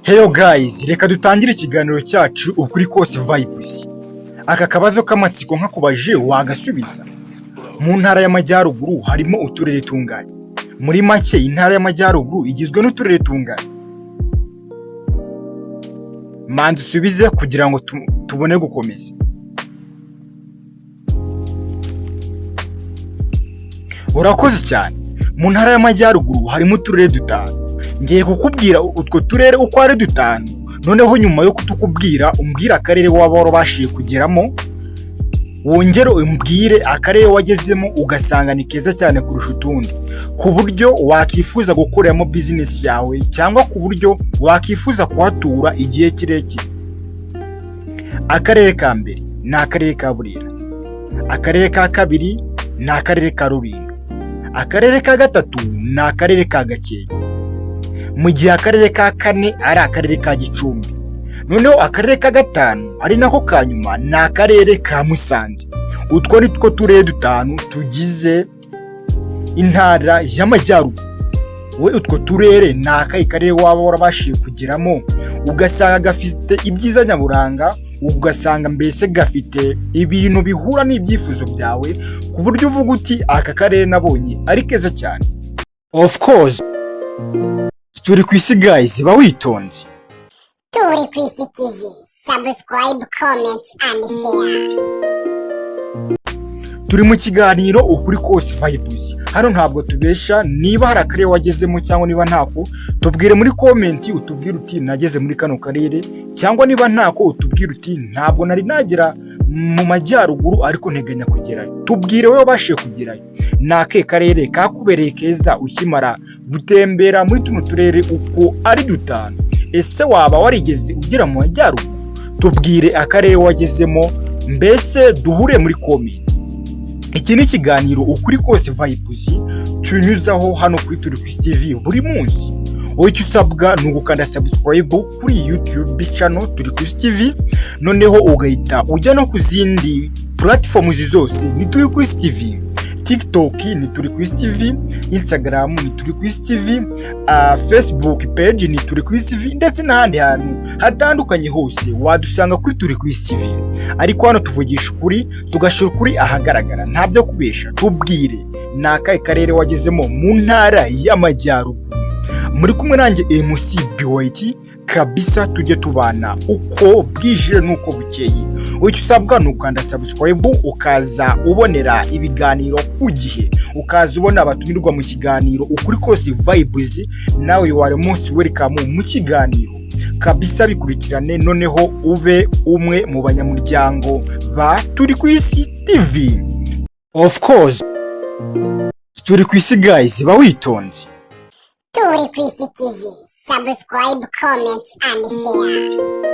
Heyo guys, reka dutangire ikiganiro cyacu Ukuri Kose Vibes. Aka kabazo k'amatsiko nkakubaje wagasubiza? Mu Ntara y'Amajyaruguru harimo uturere tunganye? Muri make, Intara y'Amajyaruguru igizwe n'uturere tunganye? Manza usubize kugira ngo tubone gukomeza. Urakoze cyane. Mu Ntara y'Amajyaruguru harimo uturere dutanu. Ngiye kukubwira utwo turere uko ari dutanu, noneho nyuma yo kutukubwira umbwire akarere waba warabashije kugeramo, wongere umbwire akarere wagezemo ugasanga ni keza cyane kurusha utundi, ku buryo wakifuza gukoreramo bizinesi yawe cyangwa ku buryo wakifuza kuhatura igihe kirekire. Akarere ka mbere ni akarere ka Burera, akarere ka kabiri ni akarere ka Rulindo, akarere ka gatatu ni akarere ka Gakenke, mu gihe akarere ka kane ari akarere ka Gicumbi, noneho akarere ka gatanu ari nako ka nyuma ni akarere ka Musanze. Utwo ni two turere dutanu tugize Intara y'Amajyaruguru. We utwo turere ni akahe karere waba warabashije kugeramo ugasanga gafite ibyiza nyaburanga, ugasanga mbese gafite ibintu bihura n'ibyifuzo byawe, ku buryo uvuga uti: "Aka karere nabonye ari keza cyane"? Of course, turi ku isi guys, ba witonze. Turi ku Isi TV. Subscribe, comment and share. Turi mu kiganiro Ukuri Kose Vibes. Hano ntabwo tubesha. Niba hari akarere wagezemo cyangwa niba ntako, tubwire muri comment, utubwire uti: "Nageze muri kano karere", cyangwa niba ntako, utubwire uti: "Ntabwo nari nagera mu majyaruguru ariko nteganya kugerayo." Tubwire wowe wabashije kugerayo, ni akahe karere kakubereye keza ukimara gutembera muri tuno turere uko ari dutanu? Ese waba warigeze ugera mu majyaruguru? Tubwire akarere wagezemo, mbese duhure muri comment. Iki ni ikiganiro Ukuri Kose Vibes tunyuzaho hano kuri Turi Ku TV buri munsi. Wowe icyo usabwa ni ugukanda subscribe kuri YouTube channel Turi Ku TV, noneho ugahita ujya no ku zindi platforms zose ni Turi Ku TV: TikTok ni Turi Ku TV, Instagram ni Turi Ku TV, Facebook page ni Turi Ku TV, ndetse n'ahandi hantu hatandukanye hose wadusanga kuri Turi Ku TV. Ariko hano tuvugisha ukuri, tugashyira ukuri ahagaragara, nta byo kubesha. Tubwire, ni akahe karere wagezemo mu Ntara y'Amajyaruguru? Muri kumwe nanjye MC BYT kabisa. Tujye tubana uko bwije n'uko bukeye. Icyo usabwa ni ugukanda subscribe, ukaza ubonera ibiganiro ku gihe, ukaza ubona abatumirwa mu kiganiro Ukuri Kose Vibes. Nawe wari munsi welcome mu kiganiro kabisa. Bikurikirane, noneho ube umwe mu banyamuryango ba Turi Ku Isi TV. Of course, turi ku isi guys, ba witonze. Turi ku Isi TV. Subscribe, comment and share.